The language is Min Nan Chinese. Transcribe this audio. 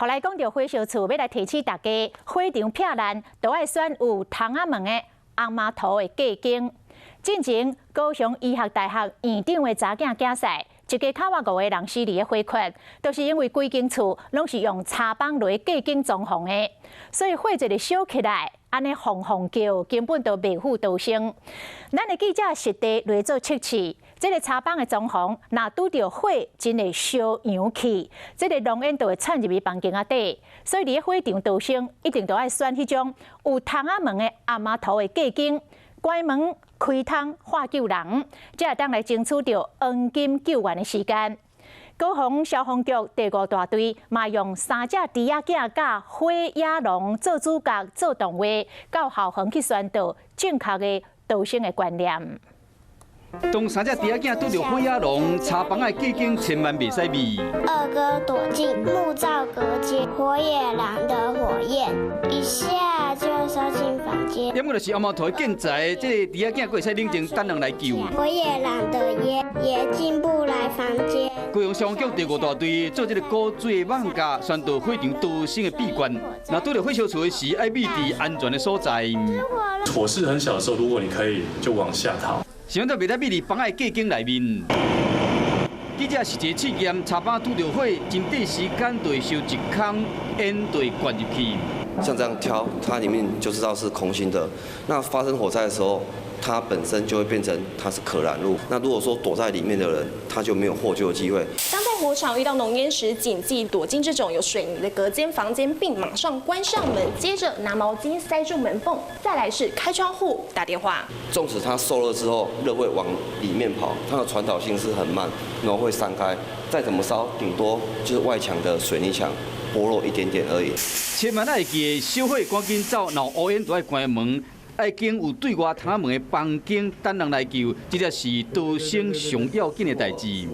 予來講著火燒厝，欲來提醒大家，火場避難都愛選有窗仔門的紅麻塗的隔間。進前高雄醫學大學院長的查囝囝婿，一家口仔五個人死佇咧火窟，都是因為規間厝攏是用柴枋來隔間裝潢的，所以火一日燒起來，按呢轟轟叫，根本就袂赴逃生。咱的記者實地來做測試，這个柴枋的裝潢，若拄著火真會燒揚去，這个濃煙就會竄入去房間仔底，所以佇咧火場逃生，一定都愛選彼種有窗仔門的紅麻塗的隔間，關門開窗喊救人，才會當來爭取著黃金救援的時間。高雄消防局第五大隊嘛用三隻豬仔囝佮火野狼做主角做動畫，到校園去宣導正確的逃生的觀念。當三隻豬仔囝拄著火野狼，柴枋仔隔間千萬袂使避。二哥躲進木造隔間，火野狼的火焰一下就燒進房間。猶過就是紅麻塗建材，這个豬仔囝閣會使冷靜等人來救。火野狼的煙也進不來房間。高雄消防局第五大隊做這个古水艋舺宣導火場逃生的秘訣。若拄著火燒厝的時，愛避佇安全的所在。火勢很小的時候，如果你可以就往下逃。想到袂使避佇枋仔隔間內面。記者實際試驗，柴枋拄著火，真短時間就會燒一空，煙就會灌入去。像這樣挑，它裡面就知道是空心的。那發生火災的時候，它本身就會變成它是可燃物。那如果說躲在裡面的人，他就沒有獲救的機會。當在火場遇到濃煙時，謹記躲進這種有水泥的隔間房間，並馬上關上門，接着拿毛巾塞住門縫，再來是開窗戶打電話。縱使它受熱之後，熱會往裡面跑，它的傳導性是很慢，然後會散開。再怎麼燒，頂多就是外牆的水泥牆剝落一點點而已。千萬愛記得，燒火趕緊走，若有烏煙就愛關門，愛揀有對外窗門的房間等人來救，這才是逃生上要緊的代誌。